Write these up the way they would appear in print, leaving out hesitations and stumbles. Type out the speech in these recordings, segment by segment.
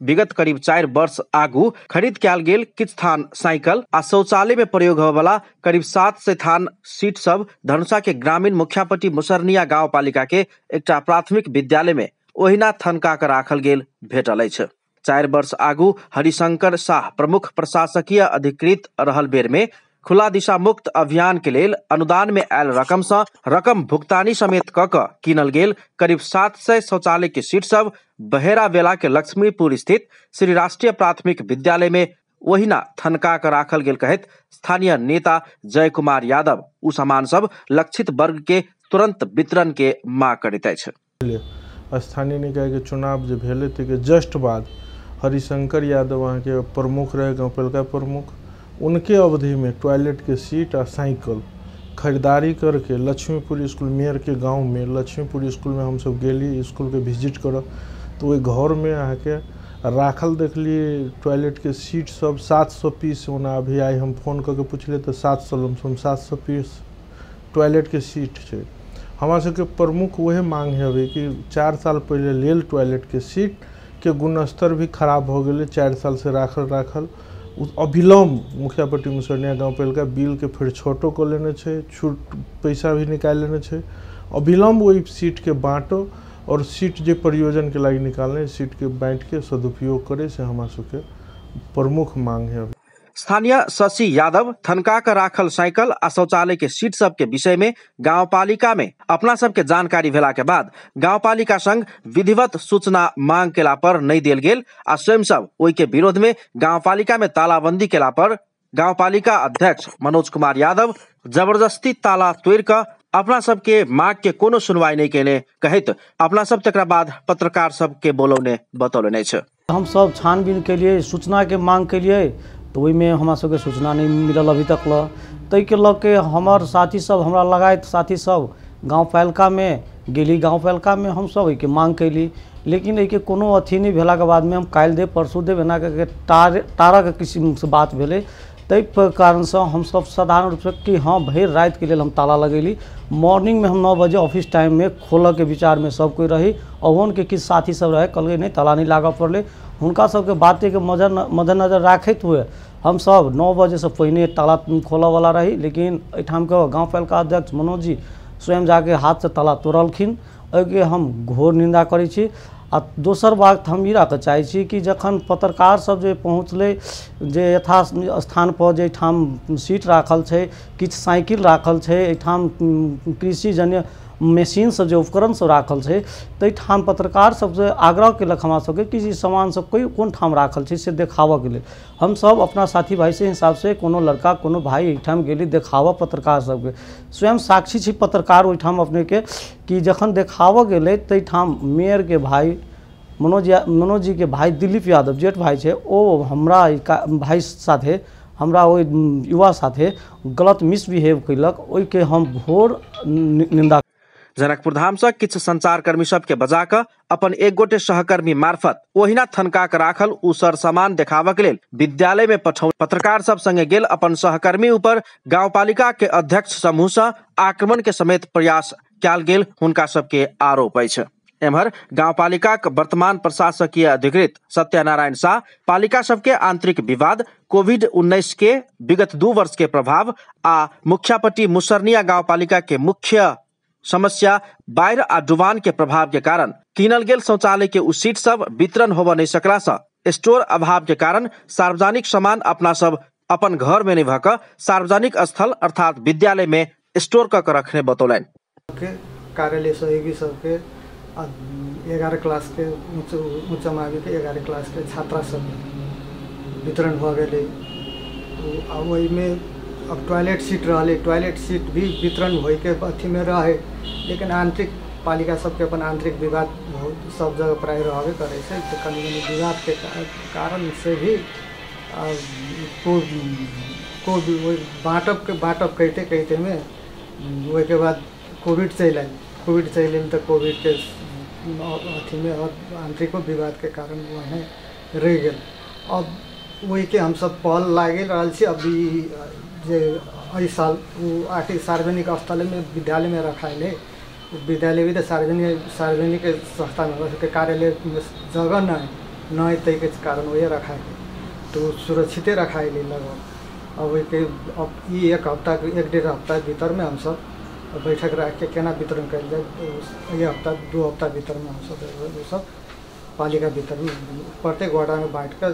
विगत करीब 4 वर्ष आगू खरीद कयल गेल किछु थान साइकिल आ शौचालय में प्रयोग होबयवला करीब 700 थान सीट सब धनुषा के ग्रामीण मुखियापट्टी मुसरनिया गाउँपालिका के एकटा प्राथमिक विद्यालय में ओहिना थनका के राखल गेल भेटल अछि। 4 वर्ष आगू हरिशंकर शाह प्रमुख प्रशासकीय अधिकृत रहल बेर में खुला दिशा मुक्त अभियान के लेल अनुदान में आयल रकम से रकम भुगतानी समेत क क किनल गेल करीब 700 शौचालय के सीट सब बहेरा बेला के लक्ष्मीपुर स्थित श्री राष्ट्रीय प्राथमिक विद्यालय में ओहिना थनका के राखल गेल कहैत स्थानीय नेता जय कुमार यादव उ सामान सब लक्षित वर्ग के तुरंत वितरण के मांग करैत अछि। स्थानीय निकाय के चुनाव जे भेलै ताहिके जस्ट बाद हरिशंकर यादव अहाँके प्रमुख रहे, गाँवपालिका प्रमुख, उनके अवधि में टॉयलेट के सीट आ साइकिल खरीदारी करके लक्ष्मीपुर स्कूल मेयर के गांव में लक्ष्मीपुर स्कूल में हमसब गेली स्कूल के विजिट करब तो वही घर में अहाँके राखल देखली टॉयलेट के सीट सब 700 पीस। ओना अभी आइ हम फोन कऽ के पुछलियै तऽ 700 लमसम 700 पीस टॉयलेट के सीट छै। हमरा सबके प्रमुख वही मांग है अभी कि 4 साल पहले लेल टॉयलेट के सीट के गुणस्तर भी खराब हो गेलै, 4 साल से राखल राखल अभिलम्ब मुखियापट्टी मुसरनिया गाँवपालिका बिल के फिर छोटो कऽ लेने छै, छूट पैसा भी निकालि लेने छै। अभिलम्ब ओहि सीट के बाँटो और सीट जे प्रयोजन के लागि निकालने सीट के बाँटि के सदुपयोग करे, से हमरा सबके प्रमुख मांग है। स्थानीय शशि यादव थनका के राखल साइकिल आ शौचालय के सीट सब के विषय में गाँवपालिका में अपना सबके जानकारी भेला के बाद गाँवपालिका संग विधिवत सूचना मांग केला पर नहीं देल गेल आ स्वयं सब ओहि के विरोध में गाँवपालिका में तालाबंदी केला पर गाँवपालिका अध्यक्ष मनोज कुमार यादव जबरदस्ती ताला तोड़ कऽ अपना सबके मांग के कोनो सुनवाई नहीं केने कहैत अपना सब तकरा बाद पत्रकार सबके बोलौने बतौलने अछि। हम सब छानबीन के लिए सूचना के मांग के लिए तो ओहिमे हमरा सबके सूचना नहीं मिलल अभी तक ल, ताहिके लऽ के हमर साथी सब हमरा लगायत साथी सब गाँवपालिकामे गेली, गाँवपालिकामे हमसब एहिके मांग कैली, लेकिन एहिके कोनो अथी नहि भेलाके बादमे हम काल्हि देब परसू देब एना कऽ के टारक किसिमसँ बात भेलै। ताहि कारणसँ हमसब साधारण रूपसँ कि हँ भरि रातिके लेल हम ताला लगेली। मॉर्निंगमे हम 9 बजे ऑफिस टाइममे खोलऽके विचारमे सब कोइ रही, अहुनके किछु साथी सब रहै, कहलकै नहि ताला नहि लागऽ पड़लै। हुनका सबके बातेके मद्देनजर राखैत हुए हमसब 9 बजेसँ पहिने ताला खोलऽवला रही, लेकिन एहिठामके गाँवपालिका अध्यक्ष मनोज जी स्वयं जाके हाथसँ ताला तोड़लखिन। एहिके हम घोर निन्दा करै छी। आ दोसर बात हम ई राखऽ चाहै छी कि जखन पत्रकार सब जे पहुँचलै जे यथा स्थानपर जाहिठाम सीट राखल छै, किछु साइकिल राखल छै, एहिठाम कृषिजन्य मशीन सब जे उपकरण सब राखल छै, ताहिठाम पत्रकार सबसँ आग्रह केलक हमरा सबके कि ई सामान सब कोई कोन ठाम राखल छै से देखाबऽके लेल। हमसब अपना साथी भाईसँ हिसाबसँ कोनो लड़का कोनो भाई एहिठाम गेली देखाबऽ पत्रकार सबके, स्वयं साक्षी छी पत्रकार ओहिठाम अपनेके कि जखन देखाबऽ गेलै ताहिठाम मेयरके भाई मनोज जी के भाई दिलीप यादव जेठ भाई छै, ओ हमरा भाई साथे हमरा ओहि युवा साथे गलत मिसबिहेव केलक, ओहिके हम घोर निंदा। जनकपुर धाम से किछु संचारकर्मी सबके बजा कऽ अपन एक गोटे सहकर्मी मार्फत ओहिना थनका के राखल उ सर सामान देखाबऽ के लेल विद्यालय में पठौ पत्रकार सब संगे गेल अपन सहकर्मी ऊपर गाँवपालिका के अध्यक्ष समूह से आक्रमण के समेत प्रयास कयल गेल हुनका सबके आरोप अछि। एम्हर गाँवपालिका के वर्तमान प्रशासकीय अधिकृत सत्यनारायण शाह पालिका सबके आंतरिक विवाद, कोविड-19 के विगत 2 वर्ष के प्रभाव आ मुखियापट्टी मुसरनिया गाँवपालिका के मुख्य समस्या बाढ़ि आ डुबान के प्रभाव के कारण किनल गेल शौचालय के उ सीट सब वितरण होबऽ नहीं सकला से स्टोर अभाव के कारण सार्वजनिक सामान अपना सब अपन घर में नहीं भऽ कऽ सार्वजनिक स्थल अर्थात विद्यालय में स्टोर कऽ के रखने बतौलनि। कार्यालय सहयोगी सबके 11 क्लास के उच्च मावि के 11 क्लास के छात्रा सब वितरण भऽ गेलै। आ ओहिमे अब टॉयलेट सीट रहलै, टॉयलेट सीट भी वितरण होइके अथीमे रहे, लेकिन आंतरिक पालिका सबके अपन आंतरिक विवाद सब जगह प्राय रहबे करै छै, तऽ कनि कनि विवादके कारण से भी बाँटब कहिते कहितेमे ओहिके बाद कोविड चलि आयल, कोविड चलि आयल तऽ कोविडके अथीमे आंतरिको विवादके कारण वहें रहि गेल। अब ओहिके हमसब पहल लागि रहल छी। अभी जे एहि साल ओ आखिर सार्वजनिक स्थलमे विद्यालयमे रखायल है, विद्यालय भी तऽ सार्वजनिक संस्थामे हमरा सबके कार्यालयमे जगह नहि, नहि ताहिके कारण वही रखा गेल, तऽ ओ सुरक्षिते रखा गेलै लगभग। अब ओहिके अब ई एक हफ्ता 1-1.5 हफ्ता भीतरमे हमसब बैठक राखिके केना वितरण कयल जाय, एक हफ्ता 2 हफ्ता भीतरमे हमसब ओसब पालिका भीतरमे प्रत्येक वार्डमे बाँटिके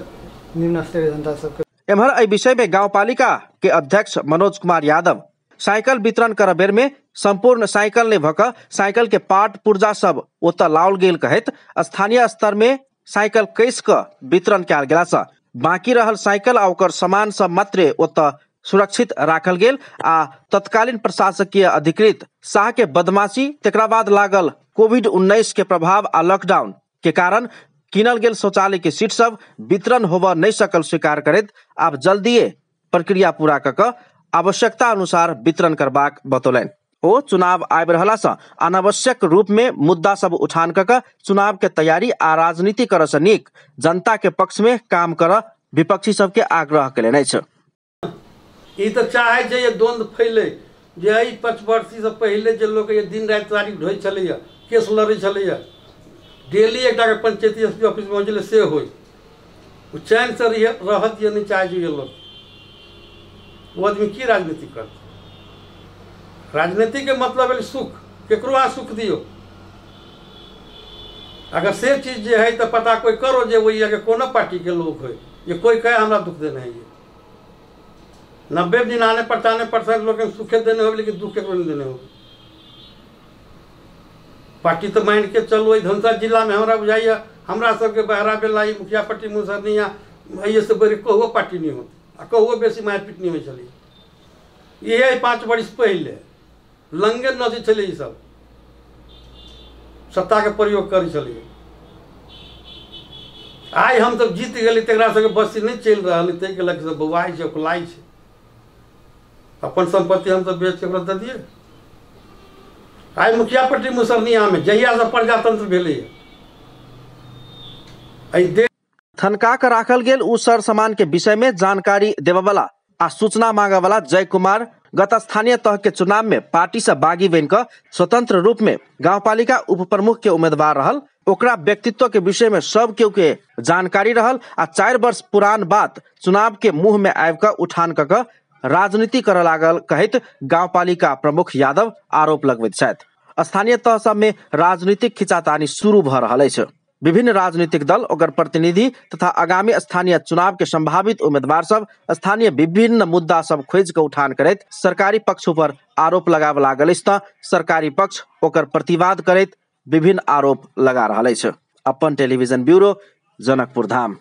निम्न स्तरीय जनता सबके। एम्हर एहि विषय में गाउँपालिका के अध्यक्ष मनोज कुमार यादव साइकिल वितरण कर बेर में संपूर्ण साइकिल नहीं भक साइकिल के पार्ट पुर्जा सब ओतऽ लाओल गेल कहैत स्थानीय स्तर में साइकिल कस क वितरण कयल गेला से बाकी रहल साइकिल आ ओकर सामान सब मात्रे ओतऽ सुरक्षित राखल गेल आ तत्कालीन प्रशासकीय अधिकृत शाह के बदमाशी तकरा बाद लागल कोविड-19 के प्रभाव आ लॉकडाउन के कारण किनल गेल शौचालय के सीट सब वितरण होबऽ नहीं सकल स्वीकार करैत आब जल्दिए प्रक्रिया पूरा कऽ आवश्यकता अनुसार वितरण करबाक बतौलनि। ओ चुनाव आबि रहला सँ अनावश्यक रूप में मुद्दा सब उठान कऽ चुनाव के तैयारी आ राजनीति करऽ सँ नीक जनता के पक्ष में काम करऽ विपक्षी सबके आग्रह कयलनि अछि। ई तऽ चाहे छै जे द्वंद्व फैले, जे एहि 5 वर्षसँ पहिले जे लोक दिन राति तारीख ढोइ छलैया, केस लड़ै छलैया, डेली एकटा पंचायती एस पी ऑफिसमे होइ छलै से होइ, ओ चैनसँ रहत या नहि चाहै छै लोक, ओ आदमी की राजनीति करतै? राजनीतिके मतलब भेलै सुख, केकरो अहाँ सुख दियौ। अगर से चीज जे है तऽ पता कोइ करो जे ओहि के कोनो पार्टीके लोक होइ जे कोइ कहे हमरा दुख देने है। 90-99% लोग सुखे देने हो लेकिन दुख केकरो नहीं देने हो। पार्टी तो मान के चलू धनसा जिला में हमरा बुझाइए हमरा सबके बहरा बेला मुखिया पट्टी मुसरनिया एहिसँ बढ़ि कहुओ पार्टी नहीं होती आ कहुओ बेसी मारिपीट नहीं होइ छलै। इहे 5 वर्ष पहिले लंगे नचै छलै, ई सब सत्ताके प्रयोग करै छलै। आइ हमसब जीत गेली तकरा सबके बस्ती नहीं चलि रहल, ताहिके लऽ कऽ सब बौआइ छै ओकलाइ छै। अपन सम्पत्ति हमसब बेच के ओकरा दऽ दियै। आइ मुखिया पट्टी मुसरनियामे जहियासँ प्रजातंत्र भेलैए एहि थनका के राखल गेल उ सर सामान के विषय में जानकारी देबऽवला आ सूचना मांगऽवला जय कुमार गत स्थानीय तह के चुनाव में पार्टी से बागी बनि कऽ स्वतंत्र रूप में गाउँपालिका उप प्रमुख के उम्मीदवार रहल, ओकरा व्यक्तित्व के विषय में सब केओ के जानकारी रहल आ 4 वर्ष पुरान बात चुनाव के मुँह में आबि कऽ उठान कऽ कऽ राजनीति करऽ लागल कहैत गाउँपालिका प्रमुख यादव आरोप लगबैत छथि। स्थानीय तह सब में राजनीतिक खिंचातानी शुरू भऽ रहल अछि। विभिन्न राजनीतिक दल ओकर प्रतिनिधि तथा आगामी स्थानीय चुनाव के संभावित उम्मीदवार सब स्थानीय विभिन्न मुद्दा सब खोजि कऽ उठान करैत सरकारी पक्ष पर आरोप लगाबऽ लागल अछि तऽ सरकारी पक्ष ओकर प्रतिवाद करैत विभिन्न आरोप लगा रहल अछि। अपन टेलीविजन ब्यूरो, जनकपुर धाम।